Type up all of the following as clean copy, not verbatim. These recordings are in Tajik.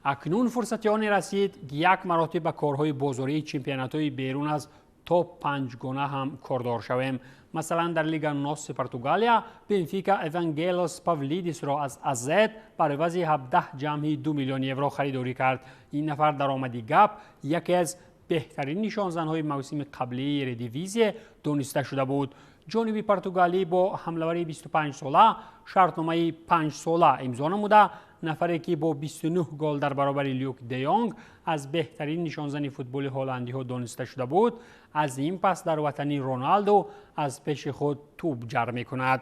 Акнун фурсати оне расид, ки як маротиб ба корҳои бозории чемпионатҳои берун аз топ панҷгона ҳам кордор шавем. Масалан, дар Лига Носи Португалия Бенфика Евангелос Павлидисро аз Азет бар ивази 17 ҷамъи 2 миллион евро харидорӣ кард. Ин нафар даромади гап яке аз беҳтарин нишонзанҳои мавсими қаблии Ередивизия дониста шуда буд. Ҷониби португалӣ бо ҳамлавари 25сола шартномаи 5сола имзо намуда, нафаре ки бо 29 гол дар баробари Люк де Йонг аз беҳтарин нишонзани футболи ҳолландиҳо дониста шуда буд, аз ин пас дар ватани Роналду аз пеши худ тӯб ҷар мекунад.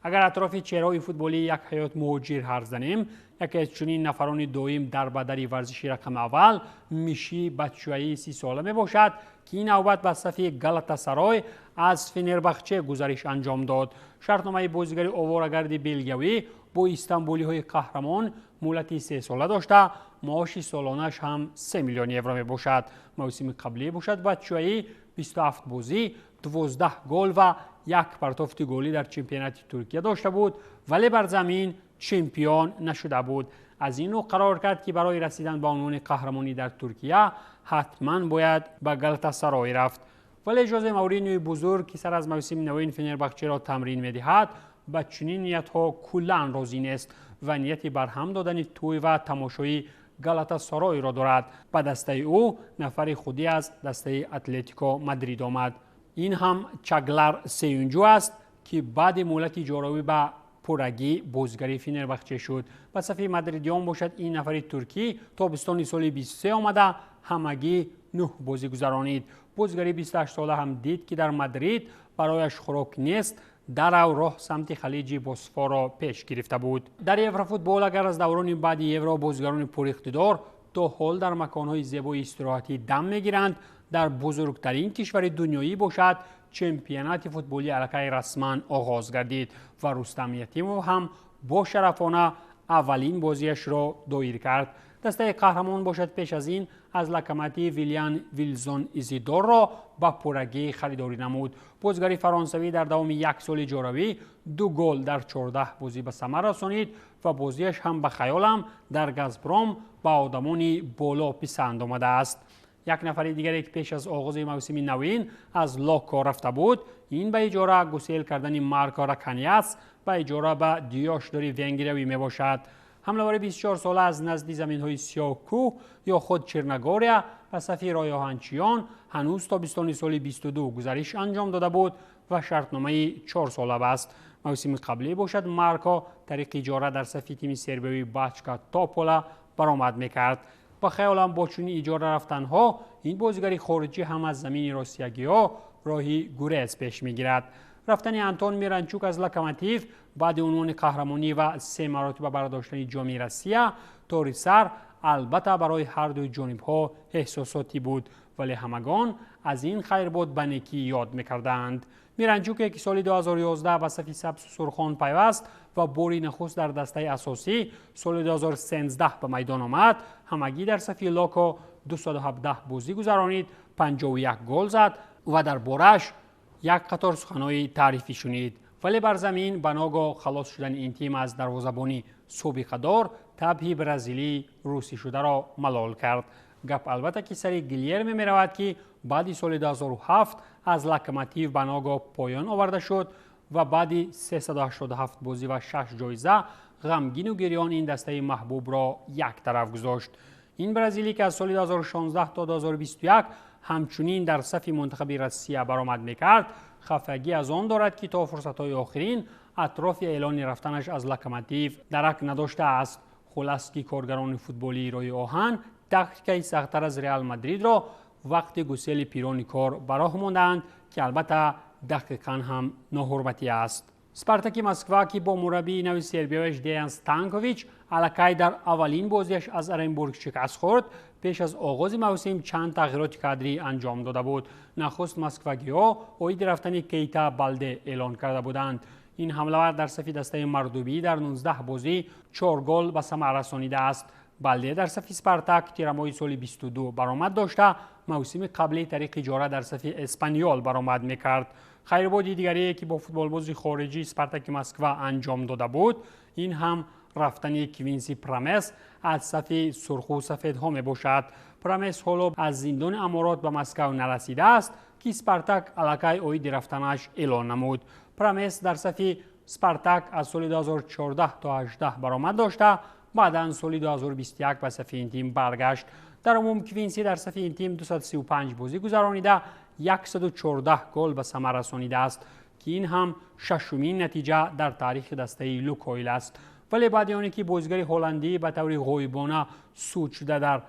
Агар атрофи чеҳраҳои футболии як ҳаёт муҳоҷир ҳарф занем, яке аз чунин нафарони доим дар бадари варзиши рақами аввал Миши Батшуаи 30сола мебошад, ки ин навбат ба сафи Галатасарой аз Фенербахче гузариш анҷом дод. Шартномаи бозигари оворагарди белгиявӣ бо истанбулиҳои қаҳрамон муҳлати 3сола дошта, маоши солонааш ҳам 3 миллион евро мебошад. Мавсими қаблӣ бошад, Батшуаӣ 27 бозӣ, 12 гол ва як партофти голӣ дар чемпионати Туркия дошта буд, вале бар замин чемпион нашуда буд. Аз ин рӯ қарор кард, ки барои расидан ба унвони қаҳрамонӣ дар Туркия ҳатман бояд ба Галатасарой рафт. Вале Жозе Мауриньои бузург, ки сар аз мавсими навин Фенербахчеро тамрин медиҳад, ба чунин ниятҳо куллан розӣ нест ва нияти барҳам додани тӯй ва тамошои Галатасаройро дорад. Ба дастаи ӯ нафари худӣ аз дастаи Атлетико Мадрид омад. Ин ҳам Чаглар Сеюнҷу аст, ки баъди муҳлати иҷоравӣ ба пуррагӣ бозигари Фенербахче шуд. Ба сафи мадридиён бошад, ин нафари туркӣ тобистони соли 23 омада, ҳамагӣ 9 бозӣ гузаронид. Бозигари 28сола ҳам дид, ки дар Мадрид барояш хӯрок нест, дарав роҳ самти халиҷи Босфорро пеш гирифта буд. Дар Еврофутбол агар аз даврони баъди Евро бозигарони пуриқтидор то ҳол дар маконҳои зебои истироҳатӣ дам мегиранд, дар бузургтарин кишвари дунёӣ бошад, чемпионати футболӣ аллакай расман оғоз гардид ва Рустам Ятимов ҳам бошарафона аввалин бозиашро доир кард. Дастаи қаҳрамон бошад, пеш аз ин аз Локомотив Вилиан Вилзон Изидорро ба пуррагӣ харидорӣ намуд. Бозигари фаронсавӣ дар давоми як соли иҷоравӣ ду гол дар 14 бозӣ ба самар расонид ва бозиаш ҳам ба хаёлам дар Газпром ба одамони боло писанд омадааст. Як нафари дигаре, ки пеш аз оғози мавсими навин аз Локо рафта буд, ин ба иҷора гусел кардани Марко Раканяс ба иҷора ба Диёшдори венгриявӣ мебошад. Ҳамлавари 24сола аз назди заминҳои Сиёҳкӯҳ ё худ Черногория ба сафи роёҳанчиён ҳанӯз тобистони соли 22 гузариш анҷом дода буд ва шартномаи 4сола баст. Мавсими қаблӣ бошад, Марко тариқи иҷора дар сафи тими сербиявии Бачка Топола баромад мекард. Ба хаёлам, бо чунин иҷора рафтанҳо ин бозигари хориҷӣ ҳам аз замини россиягиҳо роҳи гурез пеш мегирад. Рафтани Антон Миранчук аз Локомотив баъди унвони қаҳрамонӣ ва се маротиба бардоштани ҷоми Россия тори сар албатта барои ҳардуи ҷонибҳо эҳсосотӣ буд, вале ҳамагон аз ин хайрбод ба некӣ ёд мекарданд. Миранчуке, ки соли 2011 ба сафи сабзу сурхон пайваст ва бори нахуст дар дастаи асосӣ соли 2013 ба майдон омад, ҳамагӣ дар сафи Локо 217 бозӣ гузаронид, 51 гол зад ва дар бораш як қатор суханҳои таърифӣ шунид. Вале бар замин ба ногоҳ халос шудани ин тим аз дарвозабони собиқадор табъи бразилии русӣ шударо малол кард. Гап албатта ки сари Гилерме меравад, ки баъди соли 2007 аз Локомотив ба ногоҳ поён оварда шуд ва баъди 387 бозӣ ва 6 ҷоиза ғамгину гирён ин дастаи маҳбубро як тараф гузошт. Ин бразилӣ, ки аз соли 2016 то 2021 ҳамчунин дар сафи мунтахаби Россия баромад мекард, хафагӣ аз он дорад, ки то фурсатҳои охирин атрофи эълони рафтанаш аз Локомотив дарак надоштааст. Хулас, ки коргарони футболии роҳи оҳан тактикаи сахттар аз Реал Мадридро вақти гусели пирони кор ба роҳ мондаанд, ки албатта дақиқан ҳам ноҳурматӣ аст. Спартаки Москва, ки бо мураббии нави сербияваш Деян Станкович аллакай дар аввалин бозиаш аз Оренбург шикаст хӯрд, пеш аз оғози мавсим чанд тағйироти кадрӣ анҷом дода буд. Нахуст москвагиҳо оиди рафтани Кейта Балде эълон карда буданд. Ин ҳамлавар дар сафи дастаи мардубӣ дар 19 бозӣ 4 гол ба самар расонидааст. Балде дар сафи Спартак тирамоҳи соли 22 баромад дошта, мавсими қаблӣ тариқи иҷора дар сафи Эспаньол баромад мекард. Хайрбоди дигарие, ки бо футболбози хориҷии Спартаки Москва анҷом дода буд, ин ҳам Рафтани Квинси Промес аз сафи сурху сафедҳо мебошад. Промес ҳоло аз зиндони Аморот ба Москав нарасидааст, ки Спартак аллакай оиди рафтанаш эълон намуд. Промес дар сафи Спартак аз соли 2014 то 18 баромад дошта, баъдан соли 2021 ба сафи ин тим баргашт. Дар умум Квинси дар сафи ин тим 235 бозӣ гузаронида, 114 гол ба самар расонидааст, ки ин ҳам шашумин натиҷа дар таърихи дастаи Лукойл аст. Вале баъди оне ки бозигари ҳолландӣ ба таври ғоибона суд шуда дар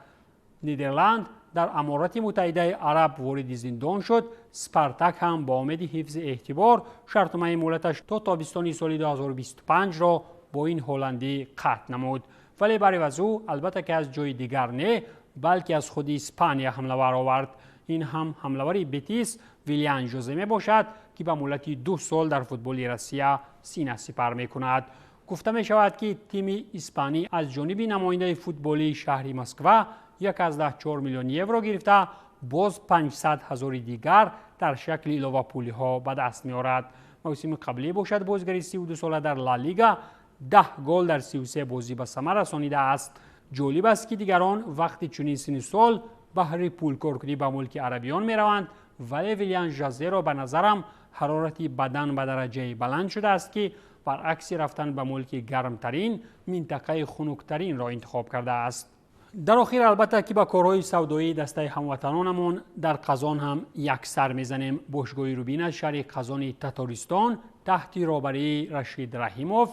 Нидерланд, дар Аморати Муттаҳидаи Араб вориди зиндон шуд, Спартак ҳам бо умеди ҳифзи эътибор шартномаи муҳлаташ то тобистони соли 2025-ро бо ин ҳолландӣ қатъ намуд. Вале бар иваз ӯ албатта ки аз ҷои дигар не, балки аз худи Испания ҳамлавар овард. Ин ҳам ҳамлавари Бетис Вилиан Жозе мебошад, ки ба муҳлати 2 сол дар футболи Россия сина сипар мекунад. Гуфта мешавад, ки тими испанӣ аз ҷониби намояндаи футболии шаҳри Москва 1,4 миллион евро гирифта, боз 500 ҳазори дигар дар шакли иловапулиҳо ба даст меорад. Мавсими қаблӣ бошад, бозигари 32сола дар Ла Лига 10 гол дар 33 бозӣ ба самар расонидааст. Ҷолиб аст, ки дигарон вақти чунин синну сол баҳри пулкоркунӣ ба мулки арабиён мераванд, вале Вилиан Жазеро ба назарам ҳарорати бадан ба дараҷаи баланд шудааст, ки баръакси рафтан ба мулки гармтарин, минтақаи хунуктаринро интихоб кардааст. Дар охир, албатта ки ба корҳои савдоии дастаи ҳамватанонамон дар Қазон ҳам як сар мезанем. Бошгоҳи Рубин аз шаҳри Қазони Татористон таҳти роҳбарии Рашид Раҳимов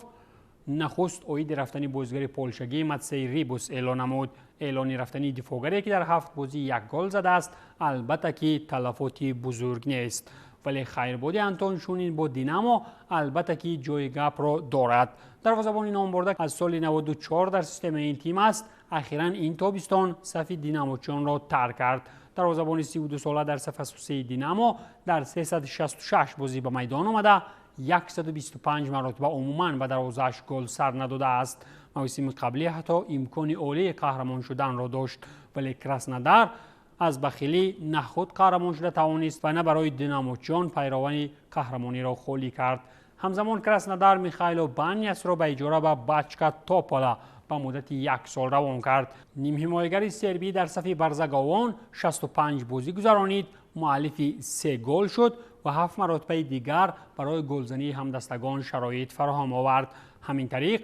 нахуст оиди рафтани бозигари полшагӣ Матсей Рибус эълон намуд. Эълони рафтани дифоъгаре, ки дар ҳафт бозӣ як гол задааст, албатта ки талафоти бузург нест, вале хайрбоди Антон Шунин бо Динамо албатта ки ҷои гапро дорад. Дарвозабони номбурда аз соли 94 дар системаи ин тим аст. Ахиран ин тобистон сафи динамочиёнро тарк кард. Дарвозабони 32сола дар сафи асосии Динамо дар 366 бозӣ ба майдон омада, 125 маротиба умуман ба дарвозааш гол сар надодааст. Мавсими қаблӣ ҳатто имкони олии қаҳрамон шуданро дошт, вале Краснодар аз бахилӣ на худ қаҳрамон шуда тавонист ва на барои динамочиён пайравани қаҳрамониро холӣ кард. Ҳамзамон Краснодар Михайло Банясро ба иҷора ба Бачка Топола ба муддати як сол равон кард. Нимҳимоягари сербӣ дар сафи барзаговон 65 бозӣ гузаронид, муаллифи се гол шуд ва ҳафт маротибаи дигар барои голзании ҳамдастагон шароит фароҳам овард. Ҳамин тариқ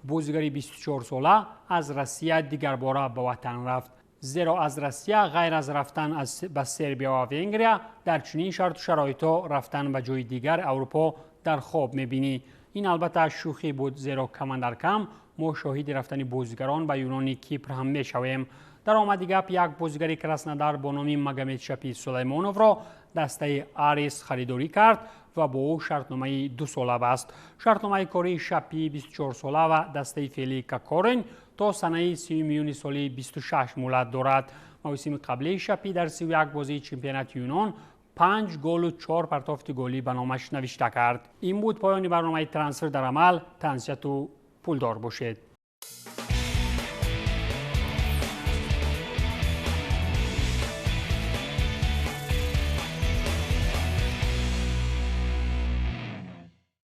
бозигари 24сола аз Россия дигарбора ба ватан рафт, зеро аз Россия ғайр аз рафтан ба Сербия ва Венгрия дар чунин шарту шароитҳо рафтан ба ҷои дигар Аврупо дар хоб мебинӣ. Ин албатта шӯхӣ буд, зеро камандар кам мо шоҳиди рафтани бозигарон ба Юнони Кипр ҳам мешавем. Дар омади гап, як бозигари Краснодар бо номи Магомед Шапи Сулаймоновро дастаи Арис харидорӣ кард ва бо ӯ шартномаи 2сола баст. Шартномаи кории Шапии 24сола ва дастаи феълии Кокорин то санаи 30 июни соли 26 муҳлат дорад. Мавсими қаблии Шапӣ дар 31 бозии чемпионати Юнон панҷ голу чор партофти голӣ ба номаш навишта кард. Ин буд поёни барномаи «Трансфер дар амал». Тансиҳату пулдор бошед.